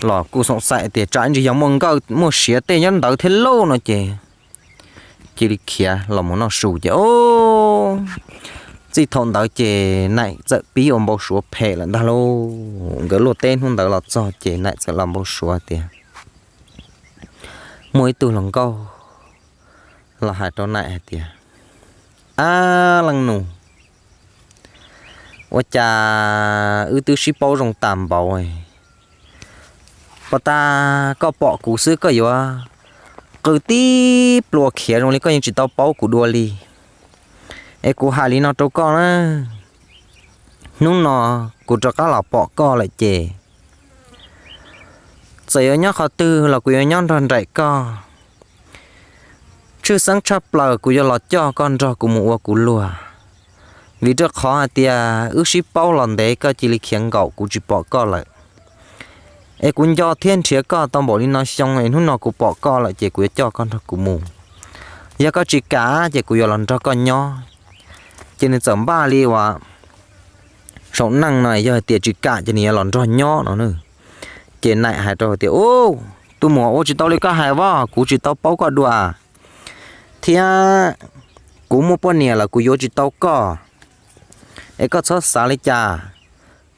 los kuj xoom xaim tias tsam ntsis yog muaj nkawj muaj siav tej nyob ntawd thiab lauj no ces cia li khiav los mus noj su ces txij thaum ntawd ces Naim txawm pib ua npau suav phem lawm ntag lauj. Nkawd luaj teb hnub ntawd los txog ces Naim txawm los npau suav tias muaj ib tug hluas nkauj los hais rau Naim hais tias, Ab leej nus, ua cas wb twb sib paub zoo tas npaum, puas tas koj pom kuv xwb koj yuav qw tib plua khiav zoo li koj yeej tsis tau paub kuv dua li? Es kuv hais li no rau koj na, hnub no kuv rov qab los pom koj lawm ces txawm yuav nyob qhov twg los kuv yuav nyob nrog nraim koj. Tshwj xeeb tshaj plaws kuv yuav los coj koj nrog kuv mus ua kuv luag, vim rau qhov hais tias wb sib paub los ntev koj cia li khiav nkaum kuv tsis pom koj lawm. Es kuv nco thiab nrhiav koj tau npaum li no xyoo es hnub no kuv pom koj lawm ces kuv yuav coj koj nrog kuv mus. Yog koj tsis kam ces kuv yuav los nrog koj nyob. Ces nws txawm npaj li uas saum neej no yog hais tias tsis kam ces nws yuav los nrog nyob no na. Ces Naim hais rau tias, Ub, tus muam, ua tsis tau li koj hais os, kuv tsis tau paub koj dua thiab kuv muaj poj niam lawm kuv yuav tsis tau koj. Es koj txhob xav li cas,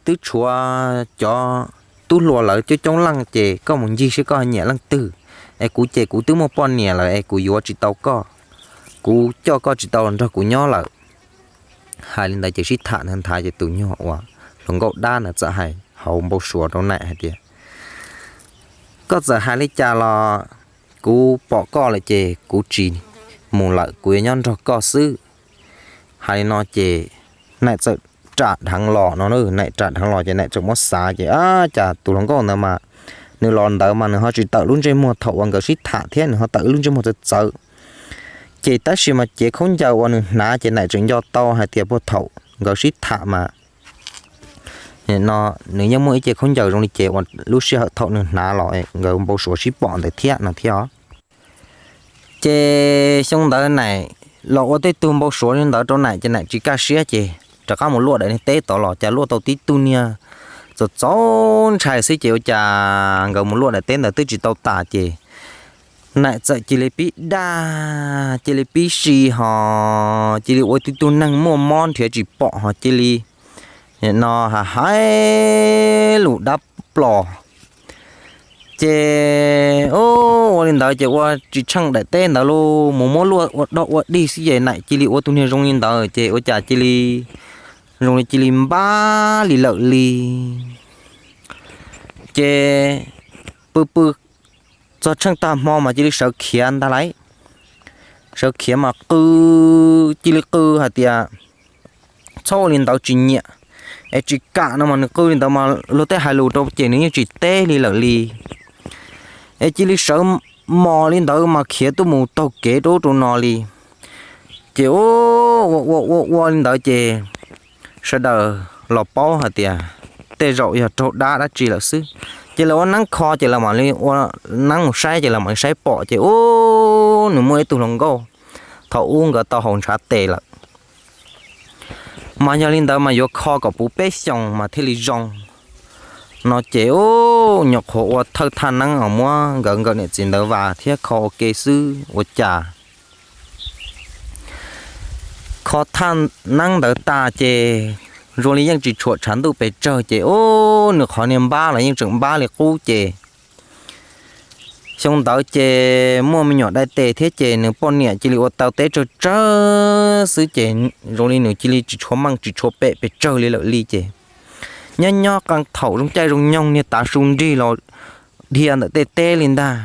twb tshuav cov tub hluas lawv coob coob leej ces koj mus ncig seb koj nyiam leej twg. Es kuv ces kuv twb muaj poj niam lawm es kuv yuav tsis tau koj, kuv coj koj tsis tau los nrog kuv nyob lawm. Hais li ntawd ces sib tham nthav nthav ces tus nyuag uas hluas nkauj dab ntawd txawm hais hauv npau suav rau Naim hais tias, Koj txawm hais li cas los kuv pom koj lawm ces kuv tsis mus lawm, kuv yuav nyob nrog koj xwb. Hais li no ces Naim txawm ram dheev los no, Naim ram dheev los ces Naim tseem muab xav ces, Ab, cas tus hluas nkauj ntawd mas nws los ntawd mas nws ho tsis tawm lub ntsej muag thaum uas nkawd sib tham thiab, nws ho tawm lub ntsej muag txawv txawv. Ces tab sis mas cev khaub ncaws uas nws hnav ces Naim tseem nco tau hais tias puag thaum nkawd sib tham mas no nws yeej muaj ib cev khaub ncaws zoo li ces uas lub sij hawm thaum nws hnav los nkawd npau suav sib pom ntawd thiab no thiab os. Ces xyoo ntawd Naim los ua tej tug npau suav li ntawd rau Naim ces Naim tsis kaj siab ces rov qab mus luaj daim niag teb tod los cas luaj tau tib tug niag txaus txaus ntshai xwb ces ua cas nkawd mus luaj daim teb ntawd twb tsis tau tas ces Naim txawm cia li pib daj, cia li pib si ho cia li ua tib tug neeg muaj mob nrhiav tsis pom ho cia li no ha hais lus dab plos. Ces ua li ntawd ces ua tsis tsheej daim teb ntawd los mus muab luaj ua dog ua dig xwb ces Naim cia li ua tus niag zoo li ntawd ces ua cas cia li zoo li cia li npab li lawm li. Ces pw pw txog tsheej tag hmo mas cia li sawv khiav ntag lauj. Sawv khiav mas qw, cia li qw hais tias txhob ua li ntawd tsis nyiam, es tsis kam no mas nws qw li ntawd mas luag tej hais lus rau ces nws yeej tsis teb li lawm li. Es cia li sawv mos li ntawd mas khiav tuaj mus taug kev rau ub rau no li. Ces ua ua ua ua li ntawd ces sawv daws los paub hais tias tej zaum yog raug dab dab tsi lawm xwb. Ces lawv ua neeb kho ces lawv mam li ua neeb mus saib ces lawv mam li saib pom ces ub nws muaj ib tug hluas nkauj thaum ub nkawd tau haus ntshav tes lawm. Mas yog li ntawd mas yuav kho kom puv peb xyoos mas thiaj li zoo no ces ub nyuam qhuav ua thawj thaj neeb os muab nkawd nkawm niam txiv ntawd vas thiab kho ua ke xwb ua cas kho thaj neeb ntawd tas ces zoo li yeej tsis tshuam tshav ntuj pes tsawg ces ub nws qhov niag npab los yeej tseem npab li qub ces xyoo ntawd ces muaj me nyuam dai tes thiab ces nws poj niam cia li ua tau teb tsawg tsawg xwb ces zoo li nws cia li tsis tshua meej tsis tshua pem pes tsawg li lawm li ces nyob nyob qee thaum zoo caij zoo nyoog niag tav su nrig los dhia ntawm tej teb li ntag.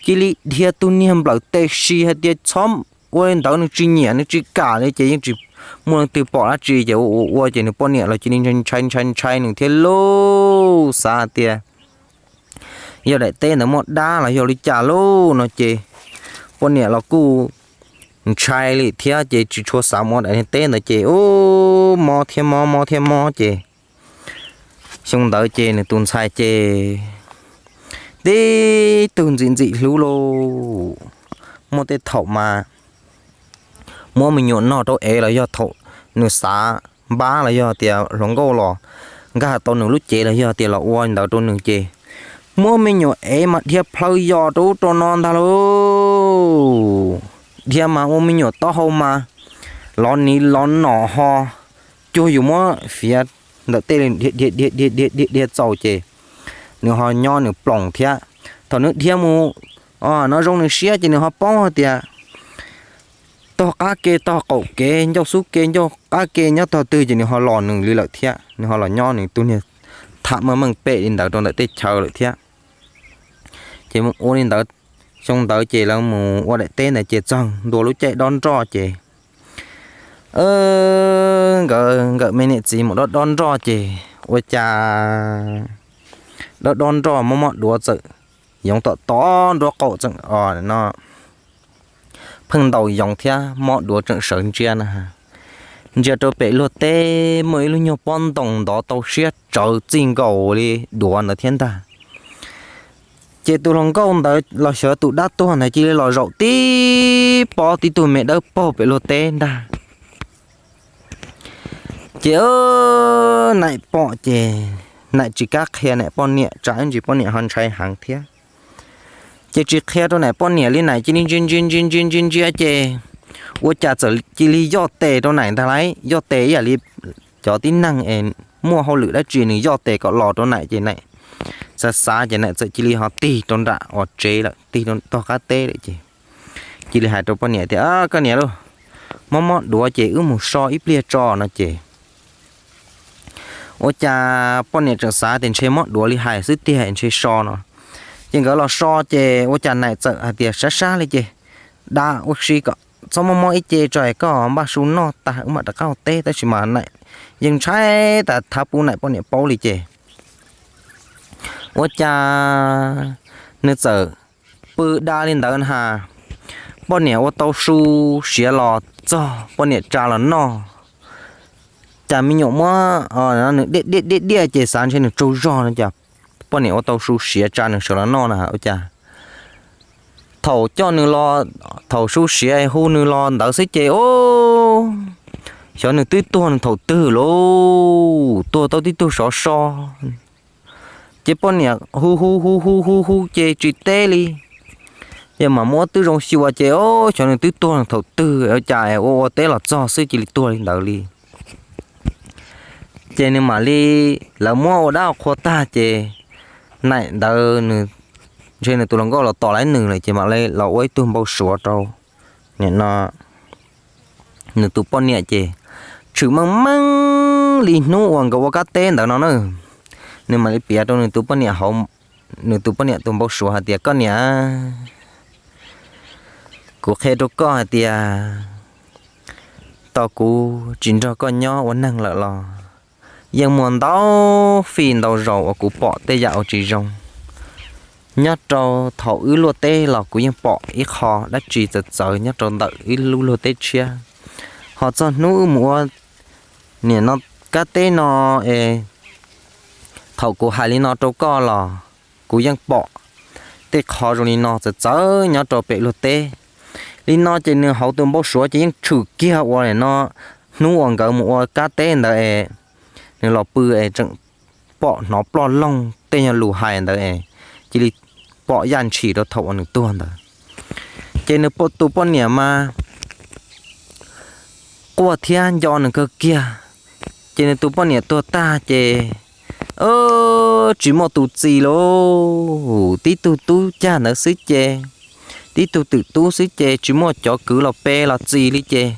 Cia li dhia tus niag nplawm tes si hais tias txhob ua li ntawd nws tsis nyiam nws tsis kam li ces yeej tsis muaj leej twg pom dab tsi ces ua ua ua ces nws poj niam los cia li ntshai ntshai ntshai nws thiab lauj xav hais tias yog daim teb ntawd muaj dab los yog li cas lauj no ces poj niam los kuj ntshai li thiab ces tsis tshua xav mus ua daim teb ntawd ces ub mob thiab mob mob thiab mob ces xyoo ntawd ces nws tus ntxhais ces tib tug ntxim ntxim hlub lauj. Muaj tej thaum mas muab me nyuam noj rau ev los yog thaum nws xav npab los yog tias hluas nkauj los nkag tau nws lub cev los yog tias los ua ntawd rau nws ces muab me nyuam ev mas dhia plhaw yos rau ub rau no ntag lauj. Dhia mas ua me nyuam taub hau mas lov niv lov nom ho cuag yus muab fiav ntawm tej li dhia dhia dhia dhia dhia dhia txaus ces nws ho nyob nws ploos thiab. Thaum nws dhia mus no zoo nws siab ces nws ho paub hais tias tog qab ke tog qaum kev ncauj xub ke ncauj qab ke nyob tog twg ces nws ho los nws li lawm thiab, nws ho los nyob nws tus niag tham meej meej pem li ntawd rau ntawm tej chaw lawm thiab. Ces ua li ntawd, xyoo ntawd ces lawv mus ua daim teb ntawd ces txog ntua lub caij dob nroj ces nkawd nkawm me niam txiv mus dob dob nroj ces ua cas dob dob nroj mob mob duav txawm yoov tom tod nruab qaum txeem no pheej ntaus yoov thiab mob duav tseem sawv ntsia na. Ntsia rau pem luag teb muaj ib lub nyuag pob ntoo ntov tau siab tsawv txij nkaus li duav ntawd thiab ntag. Ces tus hluas nkauj ntawd los xyov tus dab tuag ntawd cia li los zaum tib pob tib tug me dawb paug pem luag teb ntag. Ces Naim pom ces Naim tsis kam qhia Naim poj niam tsam ib ntsis poj niam ho ntshai heev thiab. Ces tsis qhia rau Naim poj niam li Naim cia li ntsia ntsia ntsia ntsia ntsia ntsia ces ua cas txawm cia li yoj tes rau Naim ntag lauj. Yoj tes ib yam li cov tib neeg es muaj hauj lwm dab tsi nws yoj tes kom los rau Naim ces Naim xav xav ces Naim txawm cia li ho tig rau nram uas tsev lawm, tig rau tog qab teb lawm ces cia li hais rau poj niam tias, Koj niam lauj, mob mob duav ces wb mus so ib pliag tso no ces ua cas poj niam tseem xav tias ntshe mob duav li hais xwb tiag ntshe so no. Ces nkawd los so ces ua cas Naim txawm hais tias, Sab sab li ces da ua si kom txhob mob mob ib ce tso es koj npaj su noj tag wb mam rov qab ua teb. Tab sis mas Naim yeej ntshai tas thav pub Naim poj niam paub li ces ua cas nws txawm pw da li ntawd na has, poj niam ua tau su siav los txog poj niam tsa los noj. Cas me nyuam muab nws diaj diaj diaj diaj ces xav ntshe nws tsaug zog no cas poj niam ua tau su siav tsa nws sawv los noj na ua cas thaum coj nws los, thaum su siav hu nws los ntawd xwb ces o, xyov nws twb tuag nws thaum twg lauj, tuag tau tib tug sov so. Ces poj niam hu hu hu hu hu hu ces tsis teb li. Ces mam muab twb zoo xyuas ces o, xyov nws twb tuag thaum twg ua cas ua ua teb los txog xwb cia li tuag li ntawd li. Ces nws mam li, lawv muab ua dab ua qhua tag ces Naim ntawd nws ntshe nws tus hluas nkauj los tom lawm nws lawm ces mam li los ua ib tug npau suav rau nim no nws tus poj niam ces tshwm meej meej li hnub uas nkawd ua kab teb ntawd no na. Nws mam li piav rau nws tus poj niam hauv, nws tus poj niam tus npau suav hais tias, Koj niam, kuv qhia rau koj hais tias tau kuv tsis nrog koj nyob ua neeg lawm los yeej muaj ntau fij ntau zaus uas kuv pom tej yam uas tsis zoo. Nyob rau thaum wb luaj teb los kuv yeej pom ib qho dab tsi txawv txawv nyob rau ntawm ib lub luag teb tshiab. Ho txog hnub wb mus ua nim no kab teb no es, thaum kuv hais li no rau koj los kuv yeej pom tej qho zoo li no txawv txawv nyob rau pem luag teb. Li no ces nws hauv tus npau suav ces yeej tshwm kiag uas nim no hnub uas nkawd mus ua kab teb ntawd es nws los pw es tseem pom hnov ploj loog tej nyuag lus hais ntawd es cia li pom yaj ntshis rau thaum uas nws tuag ntawd. Ces nws tus poj niam mas quaj thiab nco nws kawg kiag. Ces nws tus poj niam tuag tag ces tsis muaj tus txis lauj, tib tug tub cag ntawd xwb ces, tib tug twm tub xwb ces tsis muaj cov kwv los pe los txis li ces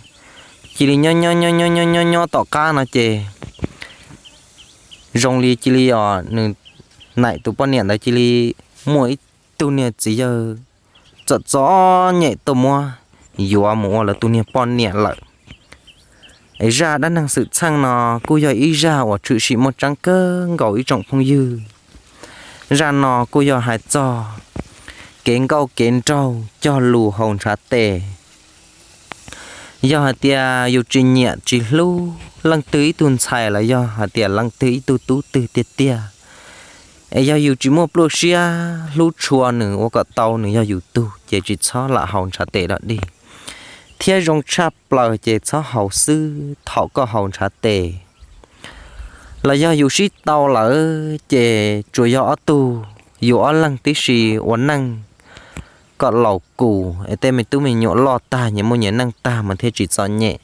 cia li nyob nyob nyob nyob nyob nyob nyob tom qab no ces zoo li cia li os nws, nws tus poj niam ntawd cia li muaj ib tug niag txiv yawg txom txom nyem tuaj muab yuav mus ua lawv tus niag poj niam lawm. Es zaj dab neeg xwm txheej no kuj yog ib zaj uas tshwm sim muaj tseeb kawg nkaus ib tsoom phooj ywg. Zaj no kuj yog hais txog kev nkauj kev nraug cog lus haus ntshav tes. Yog hais tias yus tsis nyiam tsis hlub leej twg ib tug ntxhais los yog hais tias leej twg ib tug tub twg tiag tiag, es yog yus tsis muaj pluaj siab hlub tshua nws ua kom tau nws yog yus tug ces tsis txhob lam haus ntshav tes dog dig. Thiab zoo tshaj plaws ces txhob haus xwb, thaum koj haus ntshav tes los yog yus sib tau lawm ces tsuas yog ob tug, yus ob leeg tib si ua neej kom laus kus es tej me tub me nyuam loj tag nyias muaj nyias neej tag mas thiaj tsis txom nyem.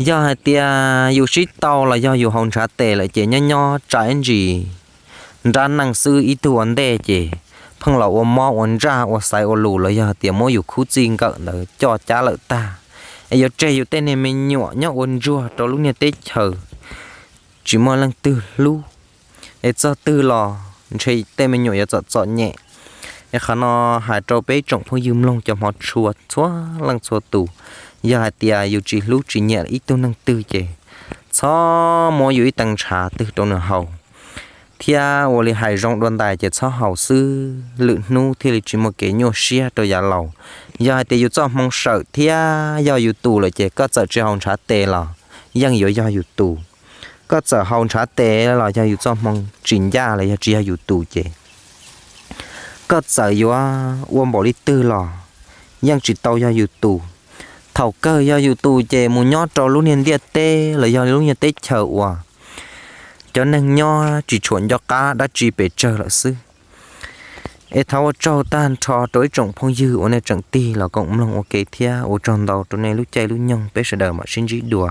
Yog hais tias yus sib tau los yog yus haus ntshav tes lawm ces nyob nyob tsa ib ntsis nrab neej xwb, ib tug ua ntej ces pheej los ua mob ua ntsaj ua xaiv ua lus los yog hais tias muab yus khub txij nkawm ntawd coj cab lawm tag, es yuav tseg yus tej niag me nyuam nyob ua ntsuag rau lub niag teb chaws tsis muaj leej twg hlub, es txog twg los ntshe tej me nyuam yuav txom txom nyem. Es qhov no hais rau peb tsoom phooj ywg mloog cov hmov tshua txhua leej txhua tus, yog hais tias yus tsis hlub tsis nyiam ib tug neeg twg ces txhob muab yus ib tee ntshav twg rau nws haus. Thiab ua li hais zoo dua ntais ces txhob haus xwb, lwm hnub thiaj li tsis muaj kev nyuaj siab rau yav laus. Yog hais tias yus txoj hmoo sawm thiab yog yus tus lawm ces koj txawm tsis haus ntshav tes los yeej yuav yog yus tus. Koj txawm haus ntshav tes los yog yus txoj hmoo tsis ncaj los yog tsis yog yus tus ces koj txawm yuav ua npaum li twg los yeej tsis tau yog yus tus. Thaum kawg yog yus tus ces mus nyob rau lub niag ntiaj teb los yog lub niag teb chaws uas cov neeg nyob tsis tshua nco qab dab tsi pes tsawg lawm xwb. Es thov ua tsaug tag nrho rau ib tsoom phooj ywg uas nej tseem tig los koom mloog ua ke thiab ua tsaug ntau rau nej lub caij lub nyoog, peb sawv daws mam sib ntsib dua.